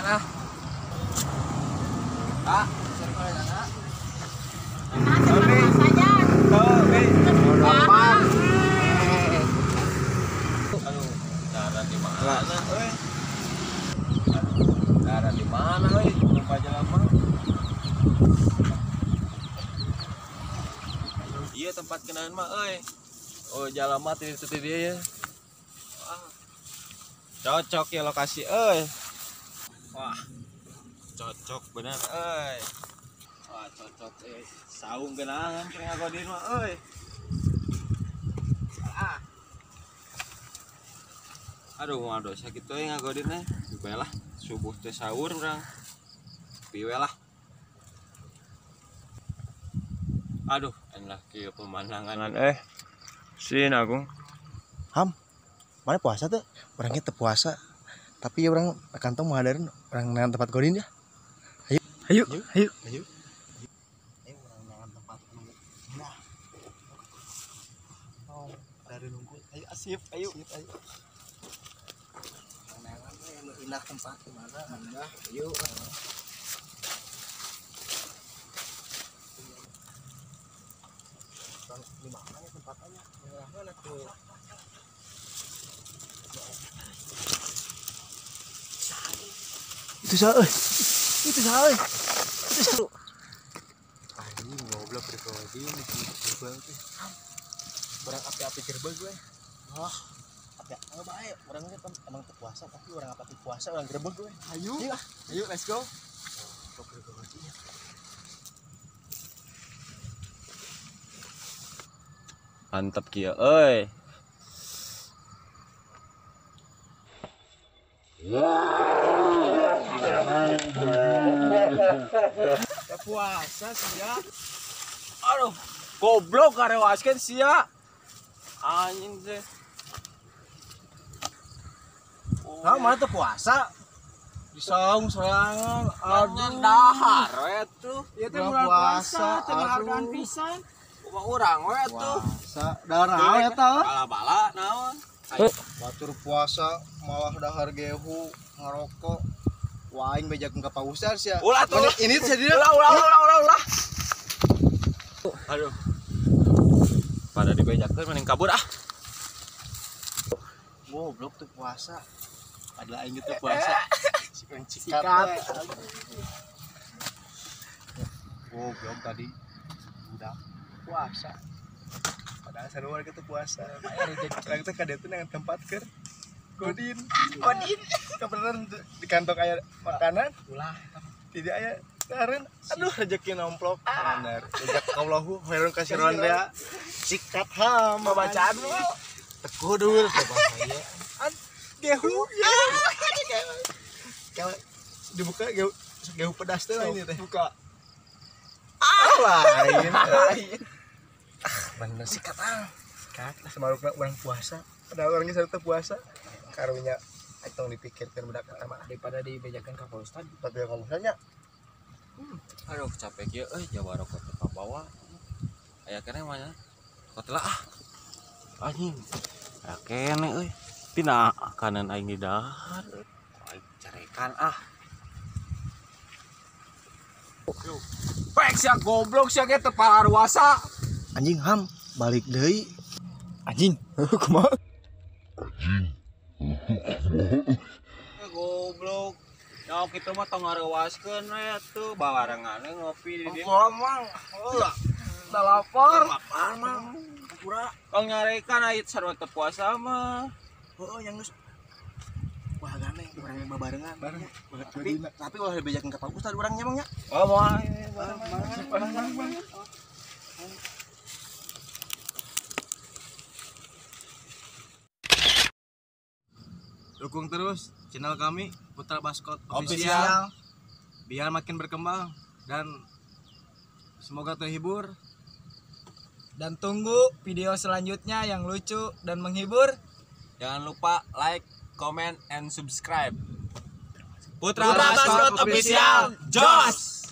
Nyarekan ah. Ah, sering aja. Aduh, darat di mana euy? Darat di mana euy? Lupa jalan mah. Iya tempat kenalan mah euy. Oh, jalan mah ti dia ya. Wah. Cocok ya lokasi euy. Wah. Cocok bener euy. Wah, cocok euy. Saung geunangan keur ngagodin mah euy. Ah. Aduh, mah dosa kitu euy ngagodin teh. Piwe lah, subuh teh sahur urang. Piwe lah. Aduh, enak kieu pemandangan Sin aku. Ham, mana puasa tuh? Orangnya teu puasa. Tapi ya orang kantong menghadarin orang nangan tempat godin ya. Ayo, ayo, ayo, ayo. Ayo orang nangan tempat nunggu. Nah. Oh, dari nunggu. Ayo asip, ayo. Asip, ayo. Orang nangan teh nu indah tempat di mana? Indah. Ayo. Di mana ya tempatnya? Mana tuh? Itu salah, itu salah, itu salah. Anjing goblok bergodin gerbang teh. Barang api-api gerbang gue. Wah, api apa bae? Orangnya emang teu puasa tapi orang api puasa orang gerbang gue. Ayo, ayo let's go. Mantap kieu euy. Ya puasa sia. Aduh, goblok karewaskeun sia. Anjing teh. Nah, mana tuh puasa? Di saung sorangan, aduh dahar we tuh. Ieu teh bulan puasa, teu ngahargaan pisan. Kumaha urang we tuh. Puasa, dahar naon eta? Bala-bala naon? Batur puasa malah dahar gehu ngarokok. Wah, aing bejakeun ka Pak Ustaz sia. Ulah tuh. Ini jadi ulah ulah ulah ulah ulah. Aduh. Pada dibejakeun mending kabur ah. Goblok tuh puasa. Padahal aing teu puasa. Sikat. Goblok tadi budak puasa. Padahal sarua kitu puasa. Urang teh ka dieu teh nang tempat keur godin. Godin. Kebenaran di kantong aya makanan. Ulah tidak aya dahareun. Aduh rezeki nomplok. Bener. Rejek Allahu khairun kasiron teh. Sikat ham bacaan mah. Teu kudu teh bahaya. Gehu ya. Kalau dibuka gehu, gehu pedas teh lain teh. Buka. Ah lain. Lain. Ah bener sikat ah. Sikat lah semarukna urang puasa. Padahal orangnya sarua puasa. Karunya tong dipikirkan budak eta mah daripada dibejakeun ka Pak Ustad. Tapi ngomong nya. Aduh capek kieu euy jawa rokok teh ka bawah. Aya keneh mah nya. Rokok lah ah. Anjing. Aya keneh euy. Tina kanan aing di dahar. Aing carekan ah. Pek sia goblok sia ge teu pararuasa. Anjing ham balik deui. Anjing, kumaha? Anjing. Goblok. Ya kitu mah tong ngareuwaskeun we atuh babarengan ngopi di dieu. Oh, mang. Da lapar. Lapar mang. Pura. Tong nyarekan ait sarua teu puasa mah. Heeh, yang geus. Wah, gandeng urang yang babarengan. Bareng. Tapi ulah dibejakeun ka Pak Ustad urang nya mang nya. Oh, moal. Bareng. Dukung terus channel kami Putra Baskot Official biar makin berkembang dan semoga terhibur. Dan tunggu video selanjutnya yang lucu dan menghibur. Jangan lupa like, comment, and subscribe. Putra Baskot Official, jos!